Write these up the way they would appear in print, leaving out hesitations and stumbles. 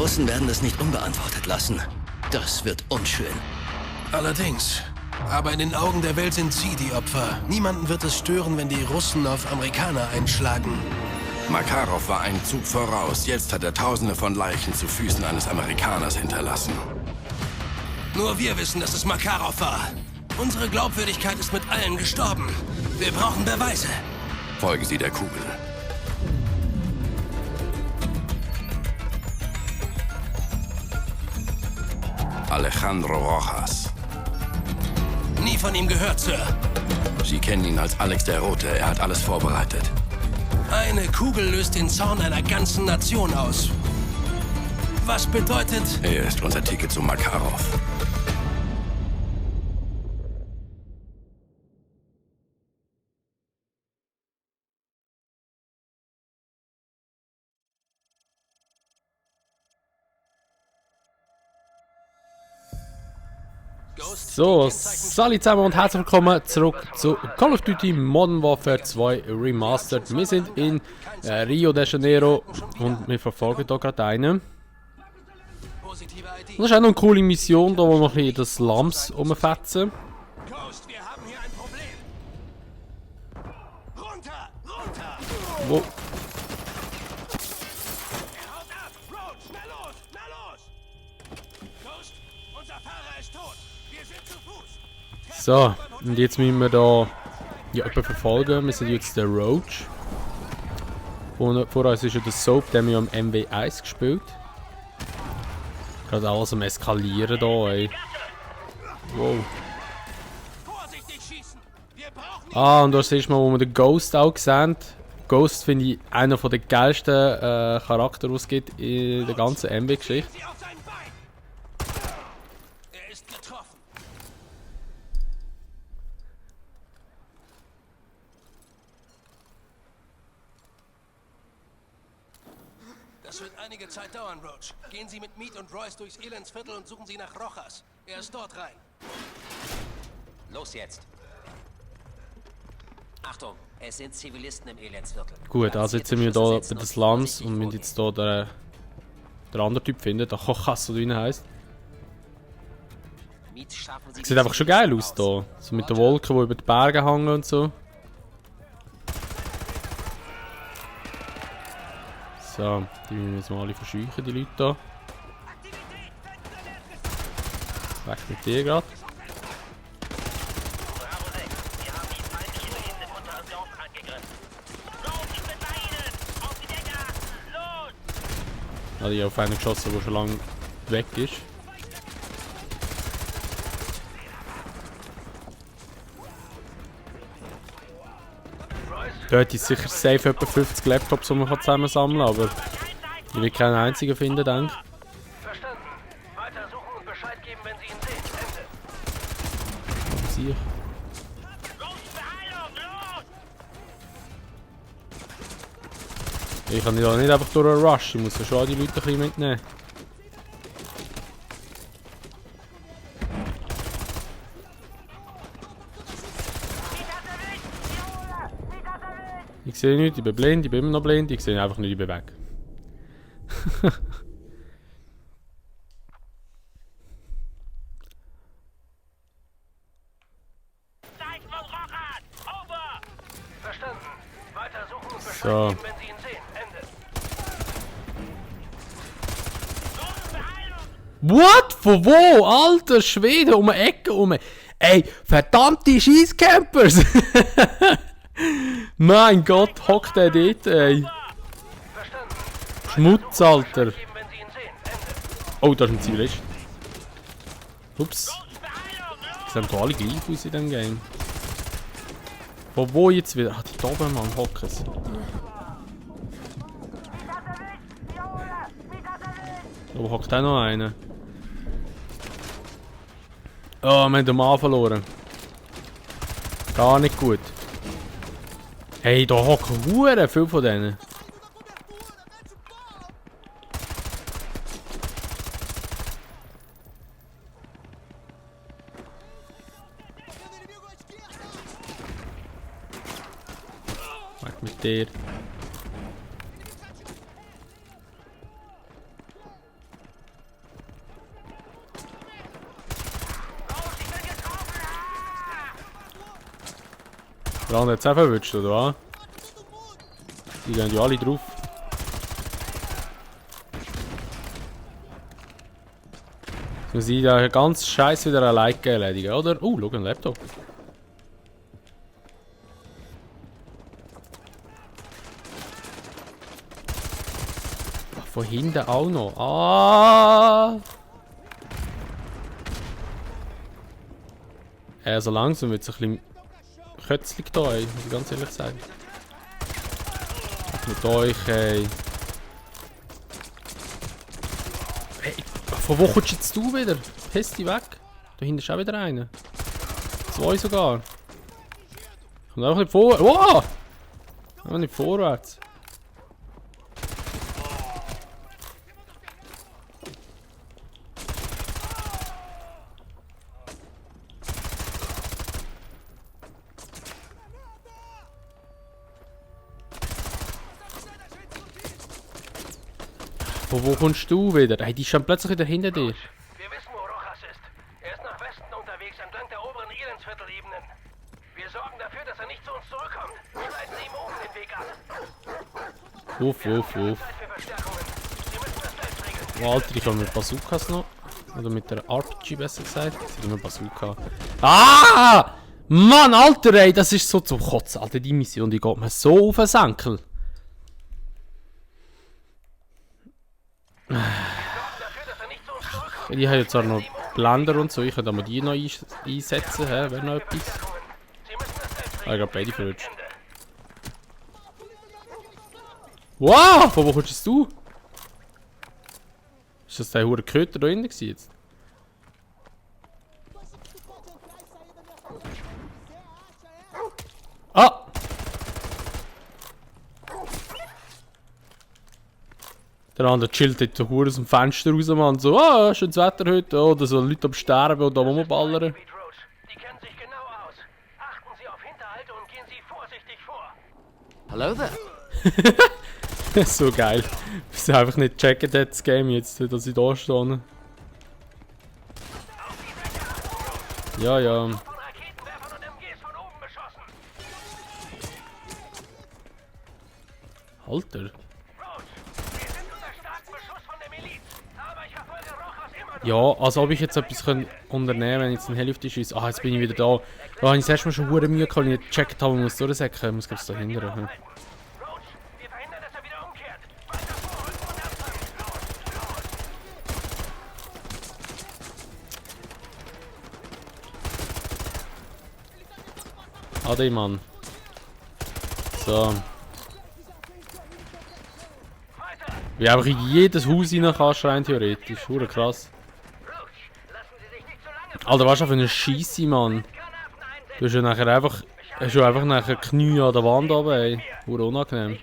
Russen werden es nicht unbeantwortet lassen. Das wird unschön. Allerdings. Aber in den Augen der Welt sind sie die Opfer. Niemanden wird es stören, wenn die Russen auf Amerikaner einschlagen. Makarov war einen Zug voraus. Jetzt hat er Tausende von Leichen zu Füßen eines Amerikaners hinterlassen. Nur wir wissen, dass es Makarov war. Unsere Glaubwürdigkeit ist mit allen gestorben. Wir brauchen Beweise. Folgen Sie der Kugel. Alejandro Rojas. Nie von ihm gehört, Sir. Sie kennen ihn als Alex der Rote. Er hat alles vorbereitet. Eine Kugel löst den Zorn einer ganzen Nation aus. Was bedeutet... Er ist unser Ticket zu Makarov. So, salut zusammen und herzlich willkommen zurück zu Call of Duty Modern Warfare 2 Remastered. Wir sind in Rio de Janeiro und wir verfolgen hier gerade einen. Und das ist auch noch eine coole Mission, da wo wir ein bisschen das Slums rumfetzen. Ghost, wir haben hier ein Problem. Runter, runter! Wo? Er haut ab! Roach, schnell los, schnell los! Ghost, unser Fahrer ist tot. Wir sind zu Fuß. So, und jetzt müssen wir da jemanden verfolgen. Wir sind jetzt der Roach. Vor uns ist ja der Soap, der wir am MW1 gespielt. Gerade alles am Eskalieren da, ey. Wow. Vorsichtig schießen. Wir brauchen Ah, und da siehst du mal, wo wir den Ghost auch sehen. Ghost finde ich einer der geilsten Charaktere, die es gibt in der ganzen MW-Geschichte. sie auf sein Bein. Er ist getroffen. Das wird einige Zeit dauern, Roach. Gehen Sie mit Meat und Royce durchs Elendsviertel und suchen Sie nach Rojas. Er ist dort rein. Los jetzt. Achtung, es sind Zivilisten im Elendsviertel. Gut, also jetzt sind wir hier bei den Slums und müssen jetzt hier den anderen Typ finden, der Rojas, oder wie er heisst. Sieht einfach schon geil aus hier. So mit den Wolken, die über die Berge hängen und so. So, die müssen wir jetzt mal alle verscheuchen, die Leute hier. Weg mit dir gerade. Da habe ich auf einen geschossen, der schon lange weg ist. Dort ist sicher safe etwa 50 Laptops, die man zusammensammeln kann, aber ich will keinen einzigen finden, denke ich. Verstanden. Weiter suchen und Bescheid geben, wenn Sie ihn sehen. Ende. Aber sicher. Ich kann ja nicht einfach durch einen Rush, ich muss ja schon die Leute ein bisschen mitnehmen. Ich sehe nichts, ich bin blind, ich bin immer noch blind, ich sehe einfach nicht, ich bin weg. Verstanden. Weiter suchen und Bescheid So. geben, wenn Sie ihn sehen. Ende. What? Von wo? Alter Schwede, um eine Ecke rum. Ey, verdammte Scheisscampers! Mein Gott, hockt der dort, ey. Schmutz, Alter. Geben, wenn Sie ihn sehen. Ende. Oh, da ist ein Zivilist. Ups. Die sehen doch alle gleich aus in diesem Game. Von wo jetzt wieder? Ah, die da oben, Mann, hocken sie. Da hockt auch noch einer. Oh, wir haben den Mann verloren. Gar nicht gut. Hey, da hocken hure viel von denen. Weg mit dir. Der andere hat es auch verwünscht, oder was? Die gehen ja alle drauf. Jetzt muss ich da ganz scheiß wieder alleine erledigen, oder? Schau, ein Laptop. Ach, von hinten auch noch. Ah! So langsam wird es ein bisschen kötzlig da, ey, muss ich ganz ehrlich sagen. Mit euch, ey. Hey, von wo kommst jetzt du wieder? Piss dich weg. Da hinten ist auch wieder einer. 2 sogar. Kommt einfach nicht vor. Wow! Einfach nicht vorwärts. Von wo kommst du wieder? Hey, die ist schon plötzlich wieder hinter dir. Wir wissen, wo Rojas ist. Er ist nach Westen unterwegs, entlang der oberen Elendsviertelebenen. Wir sorgen dafür, dass er nicht zu uns zurückkommt. Wir leiten ihm oben den Weg ab. Uff. Zeit für Verstärkungen. Sie müssen das selbst regeln. Oh, Alter, ich habe mit Bazookas noch. Oder mit der RPG besser gesagt. Jetzt habe ich Bazooka. Ah! Mann, Alter, ey, das ist so zum Kotzen. Alter, die Mission, die geht mir so auf den Senkel. Ich habe jetzt auch noch Blender und so, ich könnte mal die noch einsetzen, wäre noch etwas. Ich habe beide verrutscht. Wow, von wo kommst du? Ist das der hure Köter da drin jetzt? Ah! Der andere chillt dort so hure aus dem Fenster raus, Mann. So, schönes Wetter heute. Oder so Leute am Sterben und da rumballern. Die kennen sich genau aus. Achten Sie auf Hinterhalte und gehen Sie vorsichtig vor. Hello there. So geil. Ich einfach nicht checken, das Game jetzt, dass ich da stehe. Ja, ja. Von Raketenwerfern und MGs von oben beschossen. Alter. Roach, wir sind unter starkem Beschuss von der Miliz. Aber ich verfolge Rojas immer noch. Ja, als ob ich jetzt etwas unternehmen könnte, wenn jetzt ein Hälfte ist. Ah, jetzt bin ich wieder da. Da habe ich das erste Mal schon hure Mühe gehabt, weil ich nicht gecheckt habe, wo ich durchsäcken muss. Ich muss da hinten. Roach, wir verhindern, dass er wieder umkehrt. Weiter vorrücken und abfangen. Ade, Mann. So. Wie einfach in jedes Haus rein kannst, rein theoretisch. Hure krass. Alter, was ist das für eine Scheisse, Mann? Du hast ja nachher einfach. Hast du einfach nachher Knie an der Wand runter, ey. Hure unangenehm.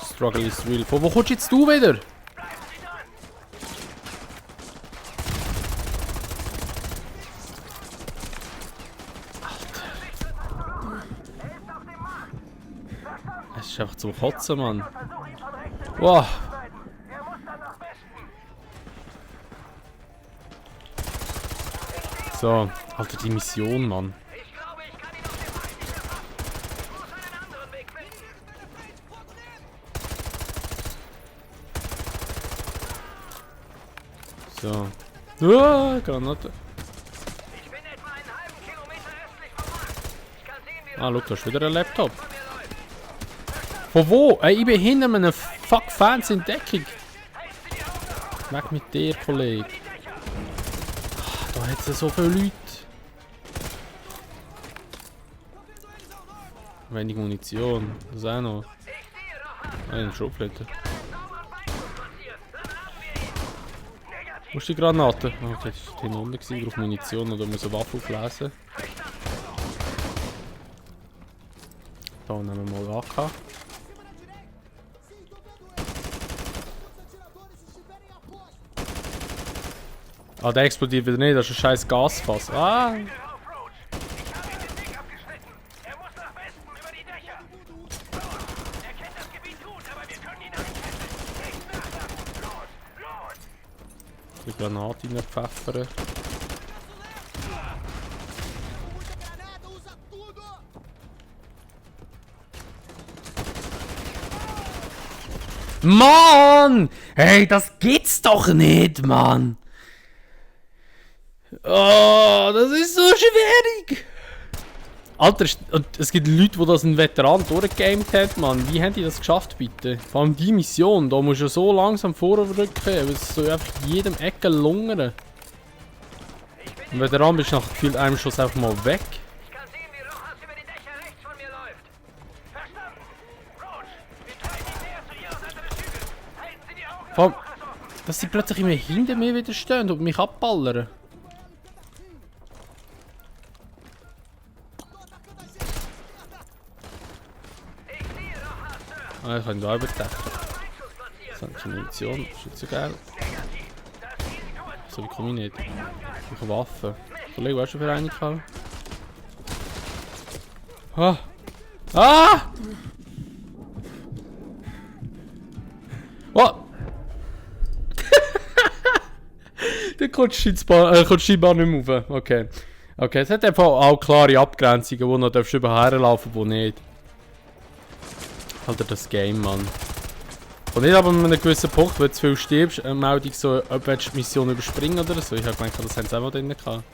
Struggle is real. Von wo kommst jetzt du wieder? Es ist einfach zum Kotzen, Mann. Wow. So, Alter, die Mission, Mann. Ich glaube, ich kann ihn auf dem Feind nicht erwarten. Ich muss einen anderen Weg finden. So. Granate. Ich bin etwa einen halben Kilometer östlich vom Markt. Ich kann sehen, wie Ah, schau, da ist wieder ein Laptop. von mir läuft. Von wo? Ey, ich bin hinter einem fuck Fans in Deckung. Weg mit dir, Kollege. Ach, da hat es ja so viele Leute. Wenig Munition. Das auch noch. Ein Schrotflinte. Wo ist die Granate? Oh, das war hinten unten gewesen, auf Munition oder muss eine Waffe auflesen. Da nehmen wir mal AK. Ah, der explodiert wieder nicht, das ist ein scheiß Gasfass. Ah! Die Granate reingepfeffert. Mann! Hey, das gibt's doch nicht, Mann! Oh, das ist so schwierig! Alter, und es gibt Leute, die das ein Veteran durchgegamet hat, Mann. Wie haben die das geschafft, bitte? Vor allem die Mission, da musst du so langsam vorrücken, weil es so einfach jedem Ecke lungern. Ein Veteran bist du nach gefühlt einem Schuss einfach mal weg. Ich kann sehen, wie Rojas über die Dächer rechts von mir läuft. Verstanden. Roach, wir treiben ihn näher zu ihrer Seite des Hügels. Halten Sie die Augen Vor allem, auf Rojas offen. dass sie plötzlich immer hinter mir wieder stehen und mich abballern. Ich sehe Rojas, Sir. Ah, ich kann da überdecken. Einschuss platziert. Das ist eine Munition, das ist nicht so geil. Negativ. Das Risiko ist So wie komme ich nicht. nicht angreifen. Ich habe Waffen. Kollege, weißt du für eine gehabt? Ah! Ah! Oh! Der kommst scheinbar nicht mehr rauf. Okay. Okay, es hat einfach auch klare Abgrenzungen, wo noch überherlaufen darfst, wo nicht. Alter, das Game, Mann. Und nicht aber an einem gewissen Punkt, wenn du zu viel stirbst, eine Meldung so, ob du die Mission überspringen oder so. Ich habe gedacht, das haben sie auch mal drin gehabt.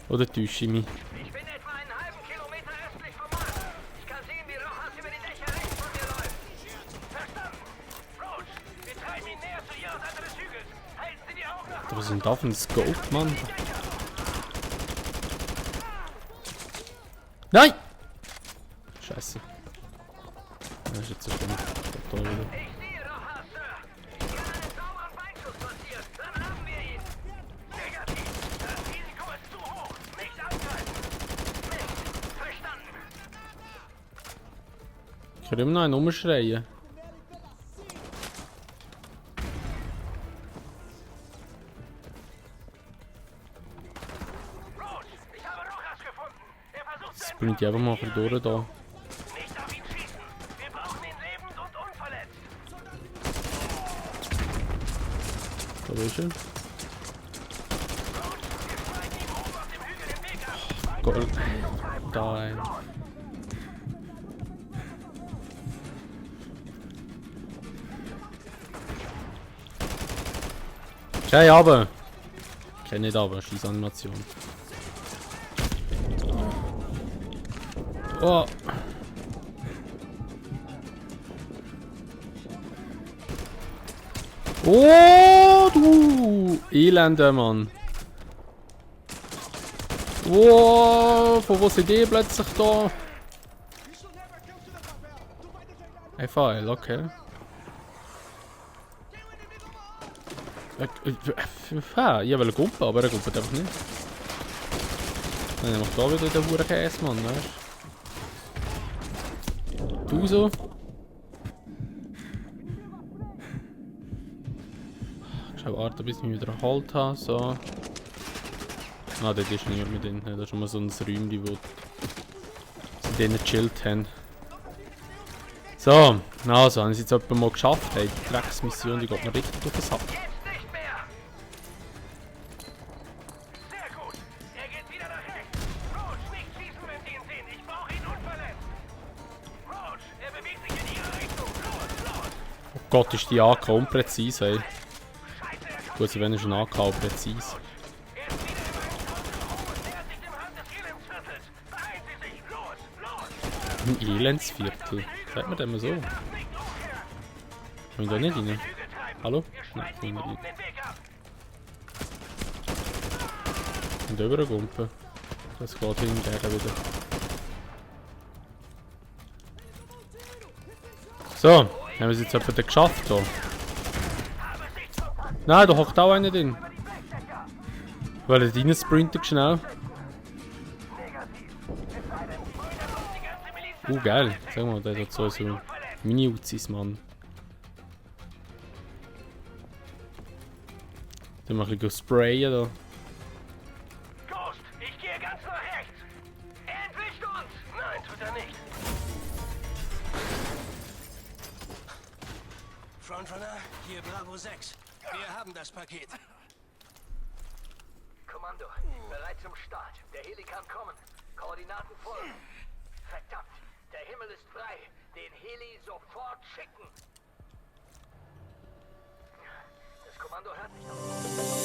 Oder täusche ich mich? Ich bin etwa einen halben Kilometer östlich vom Markt. Ich kann sehen, wie Rojas über die Dächer rechts von mir läuft. Verstanden. Roach, wir treiben ihn näher zu ihrer Seite des Hügels. Halten Sie die Augen nach Was ist denn da für ein Scope, Mann? Nein! Scheiße. Das ist jetzt so schlimm. Da wieder. Ich sehe Rojas, Sir. Ich habe einen sauberen Beinschuss platziert. Dann haben wir ihn. Negativ. Das Risiko ist zu hoch. Nicht angreifen. Nicht. Verstanden. Ich höre immer noch einen rumschreien. Roach, ich habe Rojas gefunden. Er versucht zu Jetzt bin ich einfach mal ein bisschen durch da. Nicht auf ihn schießen. Wir brauchen ihn lebend und unverletzt. Da ist er. Wir schneiden ihm oben auf dem Hügel den Weg ab. Gold. Da ein. Schei runter! Okay, nicht runter, Schießanimation. Oh! Oh, du Elender, Mann! Wow, von wo sind die plötzlich da? FAL, okay. Ich will eine Gumpe, aber er gumpet einfach nicht. Dann macht da wieder den Hurenkäse, Mann, weißt du? Du so? Schau, warte, bis ich mich wieder erholt habe, so. Ah, dort ist niemand mehr drin. Das ist schon mal so ein Räumchen, wo sie drinnen gechillt haben. So, also, haben sie jetzt jemand mal geschafft. Hey, die Drecksmission, die geht mir richtig durch den Sack. Jetzt nicht mehr. Sehr gut. Er geht wieder nach rechts. Roach, nicht schießen, wenn Sie ihn sehen. Ich brauche ihn unverletzt. Roach, er bewegt sich in Ihre Richtung. Los, los. Oh Gott, ist die AK unpräzise, ey. Scheiße, er kommt. Gut, also wenn ist eine AK präzise. Er ist wieder über ein Haus rum und nähert sich dem Rand des Elendsviertels. Beeilen Sie sich. Los, los. Ein Elendsviertel. Sagt man dem mal so? Nicht umkehren. Kann ich da nicht rein? Hügel treiben. Hallo? Wir Nein, schneiden ihm kann ich oben nicht den Weg ab. rein. Und über eine Gumpe. Das geht hingegen wieder. So, haben wir es jetzt etwa geschafft hier. Nein, da hockt auch einer drin. Weil er rein sprintet schnell. Geil. Sag mal, der hat so Mini-Uzis, Mann. Dann mach ich ein bisschen sprayen da. Ghost, ich gehe ganz nach rechts. Er entwischt uns. Nein, tut er nicht. Frontrunner, hier Bravo 6. Wir haben das Paket. Kommando, bereit zum Start. Der Heli kann kommen. Koordinaten folgen. Verdammt, der Himmel ist frei. Den Heli sofort schicken. Kommando hört mich doch.